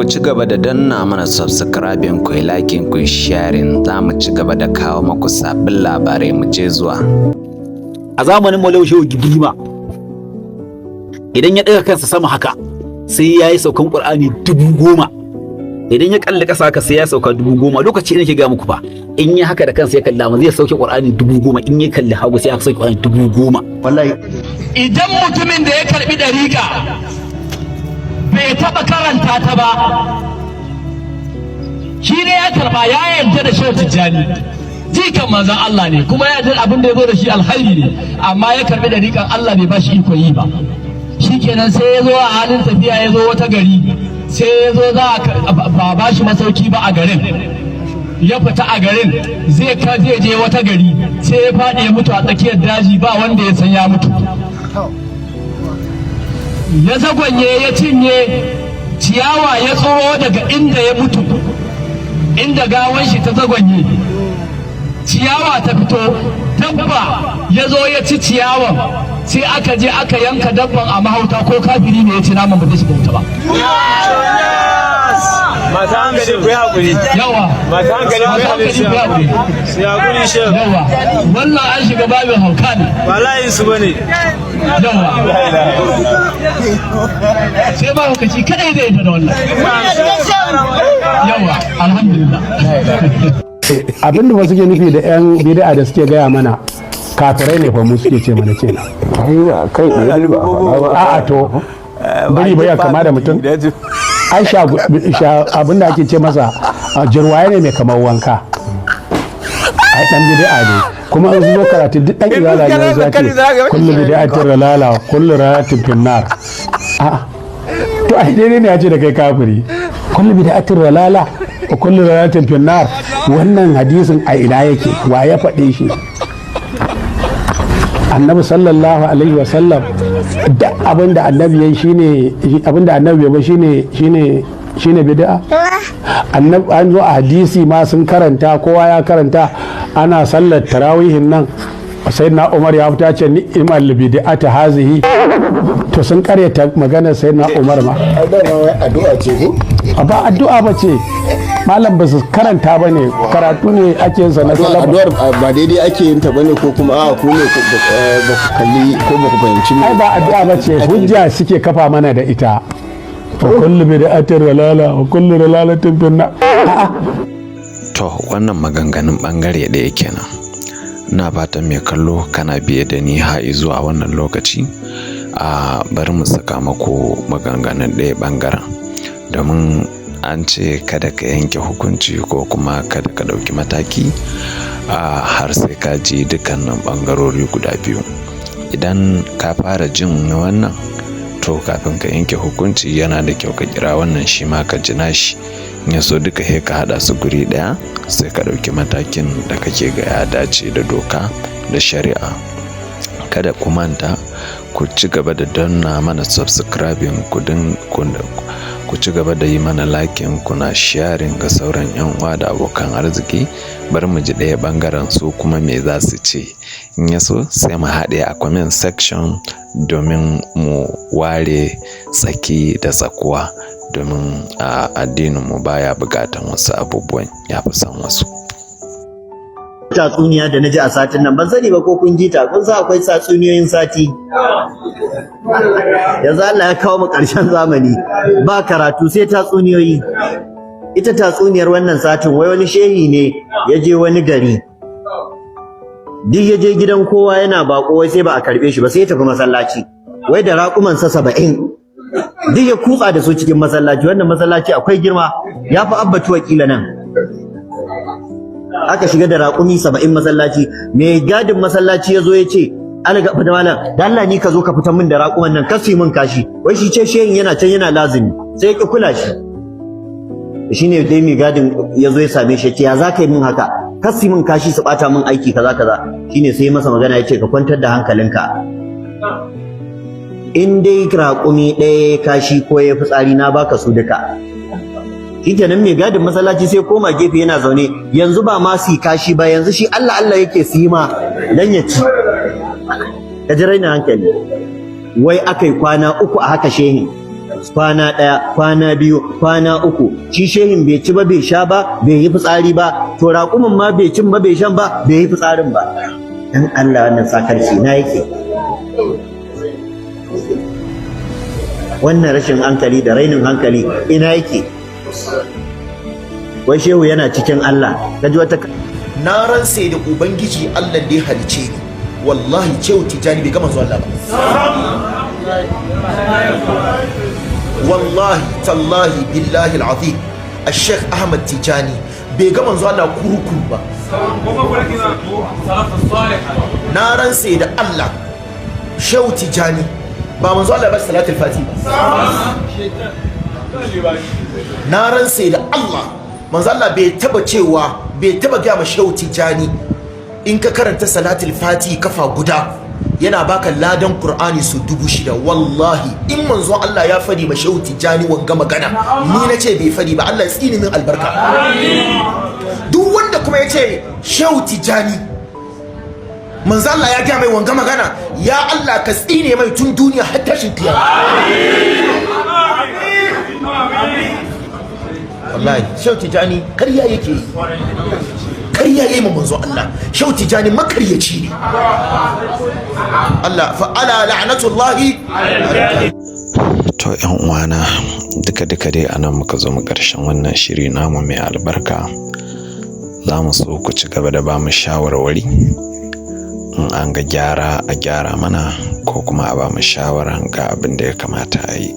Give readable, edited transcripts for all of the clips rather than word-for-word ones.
Ku ci gaba da danna mana subscribing, ku yi liking, ku yi sharing. Za mu ci gaba da kawo maku sabbin labarai. Mu je zuwa. A zamanin Maulana Shehu Gibrima, idan ya ɗaga kansa sama haka, sai ya yi saukan Ƙur'ani 10,000. Idan ya kalli ƙasa haka, sai ya sauka 10,000. Lokaci ina ke ga muku fa, in ya haka da kansa ya kalla ma, zai sauke Ƙur'ani 10,000. In ya kalli hagu, sai ya sauke Ƙur'ani 10,000. Wallahi. Idan mutumin da ya karbi ɗariƙa bai taɓa karanta ta ba, shi ne ya karba, ya yarda da Shehu Tijjani jikan manzon Allah ne, kuma ya yarda abin da ya zo da shi alkhairi ne, amma ya karbi ɗariƙan, Allah bai ba shi iko yi ba, shikenan, sai ya zo a halin tafiya, ya zo wata gari, sai ya zo za a ba shi masauki ba a garin, ya fita a garin, zai je wata gari, sai ya faɗi ya mutu a tsakiyar daji, ba wanda ya san ya mutu. Ya zagwanye, ya cinye ciyawa, ya tsoro daga inda ya mutu, inda gawan shi ta zagwanye, ciyawa ta fito, dabba ya zo ya ci ciyawan, sai aka je aka yanka dabban a mahauta. Ko kafiri ne ya ci naman, ba zai shiga wuta ba. Masu hankali, ku yi haƙuri. Yawa. Masu hankali, ku yi Masu hankali, ku yi haƙuri. Su yi haƙuri, shek. Yawa, wannan an shiga babin hauka ne. Ba layin su bane. Yawa, sai ba hukaci kadai zai yi da wannan. Yawa, alhamdulillah. Abin da suke nufi da 'yan bid'a da suke gaya mana kafirai ne fa, mu suke ce mana kenan. Kai ɗaya ba a faɗa ba. A'a, to bari bai kama da mutum, ai sha abin da ake ce masa a jirwaye ne mai kamar wanka. Ai dan bid'a ne, kuma an zo karatu, duk dan izala ne ya ce kullu bid'atin dalala, kullu dalalatin finnar. A'a, to ai daidai ne ya ce da kai kafiri. Kullu bid'atin dalala wa kullu dalalatin finnar, wannan hadisin a ina yake? Wa ya faɗe shi? Annabi sallallahu alaihi wasallam, duk abin da annabi yayi shine, abin da annabi bai ba shine bid'a. Annabi, an zo a hadisi ma sun karanta, kowa ya karanta, ana sallar tarawihin nan, sai na Umar ya fita ce ni'mal bid'atu hazihi. To sun karyata maganar sai na Umar ma. Ai dama wai addu'a ce ko? Ba addu'a ba ce, malam, ba su karanta ba ne. Karatu ne ake yin sa na Addu'ar sallah. Addu'ar ba daidai ake yin ta bane, ko kuma a ku ne ba ku kalli ko ba ku fahimci me Ai ba addu'a ba ce, hujja suke kafa mana da ita: wa kullu bid'atin dalala wa kullu dalalatin finnar. A'a. To, wannan maganganun bangare ɗaya kenan. Ina fatan mai kallo kana biye da ni har zuwa wannan lokaci. A bari mu saka maku maganganun ɗaya bangaren, domin an ce kada ka yanke hukunci ko kuma kada ka ɗauki mataki a har sai ka ji dukkanin ɓangarori guda biyu. Idan ka fara jin na wannan, to kafin ka yanke hukunci yana da kyau ka kira wannan shi ma ka ji nashi. In ya so duka sai ka haɗa su guri ɗaya, sai ka ɗauki matakin da kake ga ya dace da doka da shari'a. Kada ku manta ku ci gaba da danna mana subscribing, ku ci gaba da yi mana liking, kuna sharing ga sauran 'yan uwa da abokan arziki. Bari mu ji ɗaya ɓangaren, su kuma me za su ce. In ya so sai mu haɗe a comment section domin mu ware tsaki da tsakuwa, domin a addininmu baya buƙatan wasu abubuwan, ya fi son wasu. Tatsuniya da naji a satin nan, ban sani ba ko kun ji ta. Kun san akwai tatsuniyoyin sati. Yanzu Allah ya kawo mu ƙarshen zamani, ba karatu sai tatsuniyoyi. Ita tatsuniyar wannan satin, wai wani shehi ne ya je wani gari, duk ya je gidan kowa yana bako, wai sai ba a karbe shi ba, sai ya tafi masallaci, wai da raƙumansa 70, duk ya kutsa da su cikin masallaci. Wannan masallaci akwai girma, ya fi abbatuwa kila nan. Aka shiga da raƙumi 70 masallaci. Mai gadin masallaci ya zo ya ce, "Ala gaba da malam, da Allah ni ka zo ka fitar min da raƙuman nan, kasu min kashi." Wai shi ce shehin yana can yana lazimi, sai ya ki kula shi. Shine dai mai gadin ya zo ya same shi, ya ce, "Ya za ka yi min haka? Kasu min kashi, su bata min aiki, kaza kaza." Shine sai masa magana, ya ce, "Ka kwantar da hankalinka. In dai raƙumi ɗaya ya kashi ko ya fitsari, na baka su duka." Shikenan, mai gadin masallaci sai koma gefe yana zaune. Yanzu ba ma su kashi ba, yanzu shi Allah Allah yake su yi ma dan ya ci. Ka ji raina hankali. Wai aka yi kwana 3 a haka, shehin Kwana ɗaya, kwana 2, kwana 3, shi shehin bai ci ba, bai sha ba, bai yi fitsari ba. To raƙumin ma bai cin ba, bai shan ba, bai yi fitsarin ba. Dan Allah, wannan sakarci na yake? Wannan rashin hankali da rainin hankali ina yake? Wai shehu yana cikin Allah, kaji wata. Na ransa da Ubangiji Allah da ya halice ni, wallahi Shehu Tijjani bai gama zuwa Allah ba. Wallahi tallahi billahi alazim, Sheikh Ahmad Tijani bai ga manzo Allah kurukuru ba. Na ransa da Allah, Shehu Tijani ba manzo Allah ba salatul fati ba. Na ransa da Allah, manzo Allah bai taba cewa, bai taba gaya ma Shehu Tijani in ka karanta salatul fati kafa guda yana baka ladan Qur'ani su 6000. Wallahi in manzo Allah ya fadi ma Shehu Tijani wanga magana, ni nace bai fadi ba, Allah ya tsini min albarka. Duk wanda kuma yace Shehu Tijani manzo Allah ya gaya mai wanga magana, ya Allah ka tsine mai tun duniya har tashin kiyama. Wallahi Shehu Tijani karya yake yi, karya yayi ma manzo Allah. Shehu Tijani makaryaci ne. Allah fa ala la'natullahi. To yan uwana, duka duka dai anan muka zo mu ƙarshen wannan shiri namu mai albarka. Za mu so ku ci gaba da ba mu shawarwari, in an ga gyara a gyara mana, ko kuma a ba mu shawara ga abin da ya kamata a yi.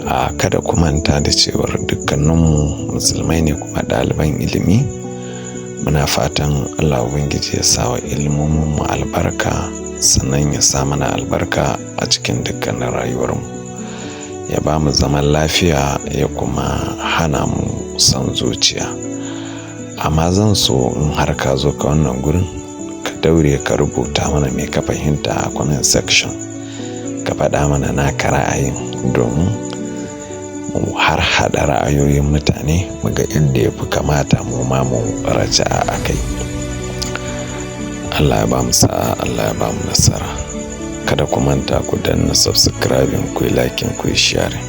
A kada ku manta da cewar dukkaninmu musulmai ne kuma ɗaliban ilimi. Muna fatan Allah Ubangiji ya sa wa ilmominmu albarka, sannan ya sa mana albarka a cikin dukkanin rayuwarmu, ya ba mu zaman lafiya, ya kuma hana mu son zuciya. Amma zan so in har ka zo ka wannan gurin, ka daure ka rubuta mana me ka fahimta a comment section, ka faɗa mana naka ra'ayin, domin mu har haɗa ra'ayoyin mutane mu ga inda ya fi kamata mu ma mu raja'a a kai. Allah ya ba mu sa'a, Allah ya ba mu nasara. Kada ku manta ku danna subscribing, ku yi liking, ku yi sharing.